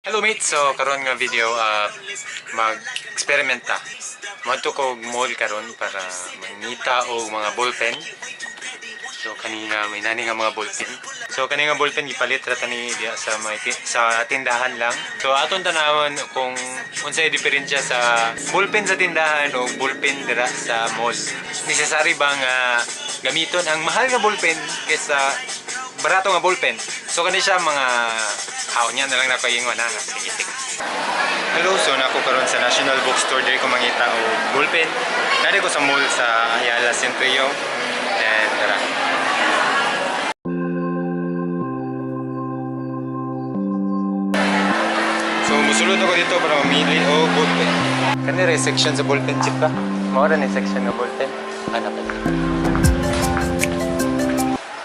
Hello mate, so karon nga video mag-experiment ta. Moadto ko og mall karon para mangita og mga ballpen. So kanina may nani nga mga ballpen. So kani nga ballpen gipalit ra tani diya sa may sa tindahan lang. So aton tanawon kung unsay diferensya sa ballpen sa tindahan o ballpen dira sa mall. Necessary ba nga gamiton ang mahal nga ballpen kaysa barato nga ballpen? So kani siya mga haw niya na lang na ingon na. Sige, sige. Hello, so nako karon sa National Bookstore diri ko mangita og ballpen. Nari ko sa mall sa Ayala Centrio. And tara. So musulod ako dito para mamili og ballpen. Kani ra section sa ballpen chip ka? Mao ra ni section nga ballpen. Ana pa.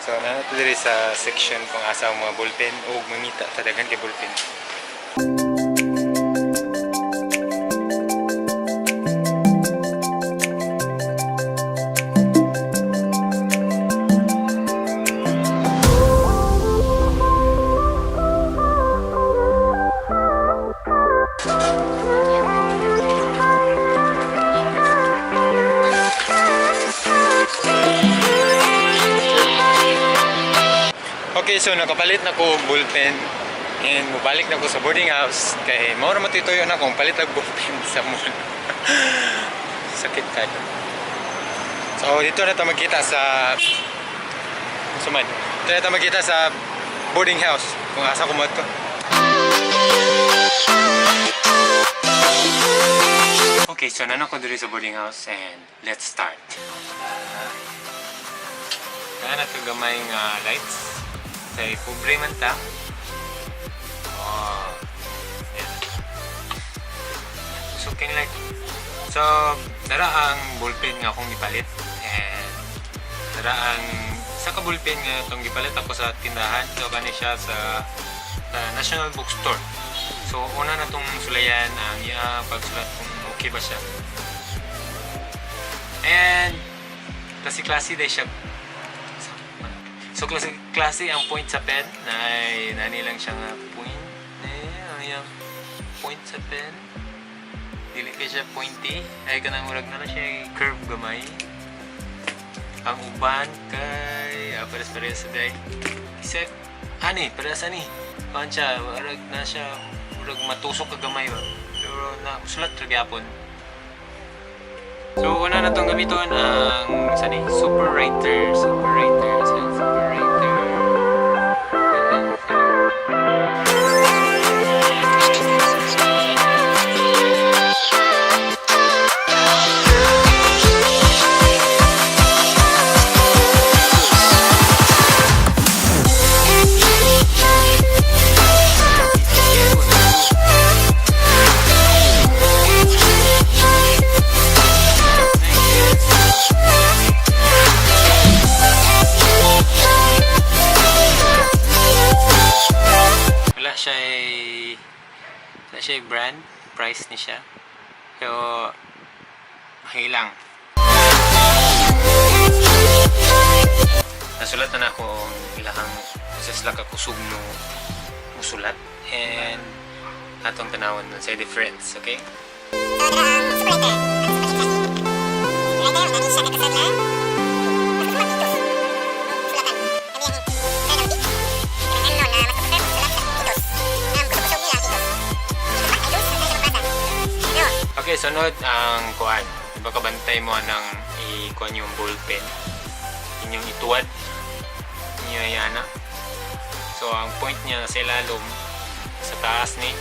So naa to diri sa section kung asa ang mga ballpen og mangita ta daghan kay ballpen. Okay, so nakapalit na ko og ballpen and mubalik na ko sa boarding house kay mao ra matutuyo na kung palit og ballpen sa mall. Sakit kayo. So dito na ta magkita sa suman. Dito na ta magkita sa boarding house kung asa ko moadto. Okay, so naa na ko diri sa boarding house and let's start. Kaya na ito gamay nga lights. Kay pobre man ta. Oh. Yan. So, king light. So, dara ang ballpen nga akong gipalit. And dara ang sa ka ballpen nga itong gipalit ako sa tindahan. So, kani siya sa National Bookstore. So, una na itong sulayan ang iya pagsulat kung okay ba siya. And klase-klase day siya. So klase klase ang point sa pen na ay nani lang siya nga point. Eh, ang iyang point sa pen. Dili kay siya pointy. Ay kanang murag na lang siya curve gamay. Ang uban kay parehas parehas sa day. Except ani parehas ani. Kuan siya murag na siya murag matusok ka gamay ba. Pero na sulat ra gyapon. So una na tong gamiton ang sani Super Writer, Super Writer, Super Writer. Wala siya brand, price ni siya. So, okay lang. Nasulat na ako ang ilahang sa sila ka kusog no musulat and atong tanawon sa difference, okay? So, dara ang Super Writer. Ang Super Writer, nani siya kakusog nga. Mas kusog kitos. Sulatan. Kani ang kind of big. Kanang unknown na mas prefer sulat sa kitos. Ang kusog-kusog nila ang kitos. Kitos ba? Ay, dos? Ay, sa magbasa. No. Okay, sunod ang kuan. Diba kabantay mo ng i-kuan yung ballpen. Inyong ituwad. Inyo yana. So, ang point niya sa ilalom sa taas ni.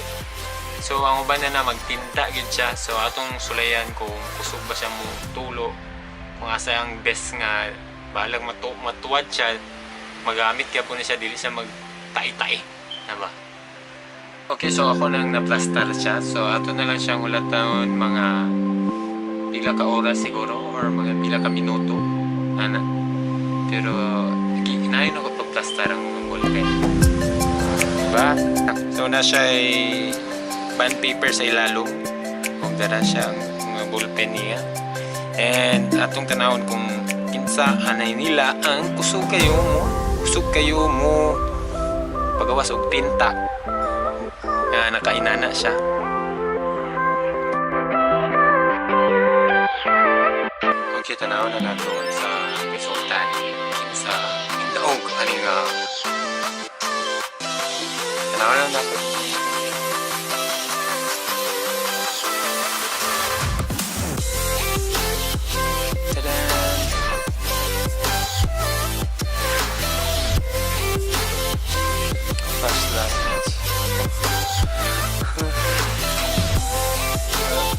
So, ang uban na na magtinta gyud siya. So, atong sulayan kung kusog ba siya mo tulo. Kung asa ang best nga balag matuwad siya, magamit kaya po na siya dili siya magtai-tai. Diba? Okay, so ako nang naplastar siya. So, ato na lang siyang ulatan mga pila ka oras siguro or mga pila ka minuto. Ana. Pero, inayon ako pagplastar ang mga ballpen. Diba? So, na siya ay bond paper sa ilalom. Kung dara siya ang mga ballpen niya. And atong tanawon kung kinsa anay nila ang kusog kayo mo. Kusog kayo mo pagawas og tinta. Nga nga nakainana siya. Okay, tanaw na nato sa resulta sa daog ani nga tanaw na nato. Tada! Flashlight.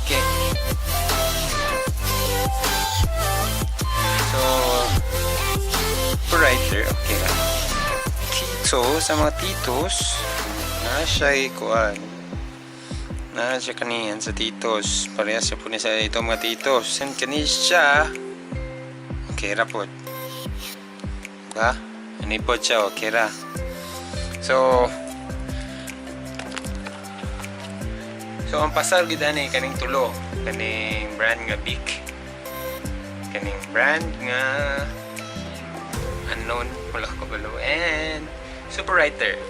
Okay. So, for writer, okay lang. Tito, sa mga titos, na siya kuan. Na siya kaniyan sa titos. Parehas siya po ni sa ito mga titos. And kani siya, okay ra po. Diba? Ani po siya, okay ra. So, ang pasar gid ani kaning tulo, kaning brand nga Bic, kaning brand nga unknown, wala ko kabalo, and Super Writer.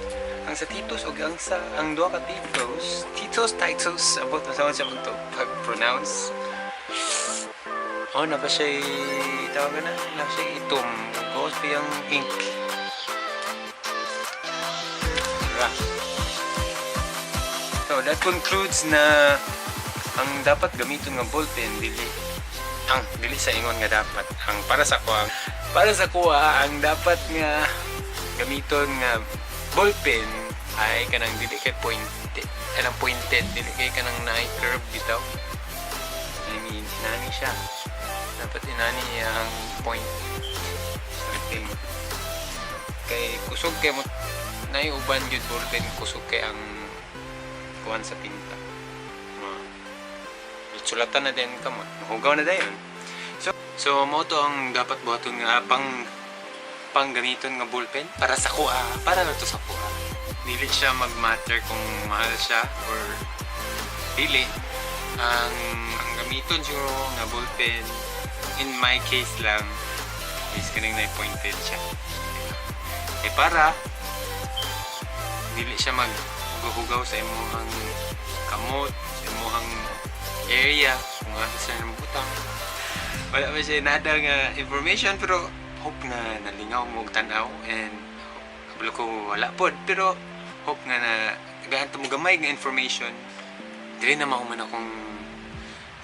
Ang sa Titos ug ang sa ang duha ka Titos, Titos Titos, abot na sa siya pag-pronounce. Oh, na pa siya tawag na, na siya itom. Ghost pa yung ink. Ra. So, that concludes na ang dapat gamiton nga ballpen dili ang dili sa ingon nga dapat ang para sa kuha ang dapat nga gamiton nga ballpen ay kanang dili kay pointed, kanang pointed, dili kay kanang naay curve bitaw. I mean, inani siya, dapat inani ang point something kay kusog kay mo naay uban gyud ballpen, kusog kay ang kuan sa tinta. Mga sulatan na din kamo, mahugaw na dayon. So mao to ang dapat buhaton nga pang pang gamiton nga ballpen para sa kuha, para na to sa kuha. Dili siya mag-matter kung mahal siya or dili. Ang gamiton siguro nga ballpen in my case lang is kaning na pointed siya. Eh para dili siya mag hugaw sa imuhang kamot, sa imuhang area kung asa siya ng butang. Wala pa siya nada nga information, pero hope na nalingaw mo og tan-aw and kabalo ko wala pod, pero hope nga na gaan mo gamay nga information. Dili na mahuman akong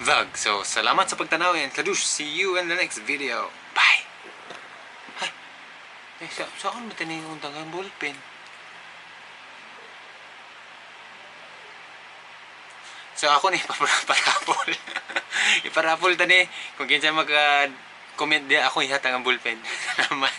vlog. So salamat sa pagtanaw and kadush, see you in the next video. Bye. Ay, eh, saan mo tanin yung tangang ballpen? So ako ni iparapol. Iparapol tani kung kinsa maka comment di ako ihatag ang ballpen. Salamat.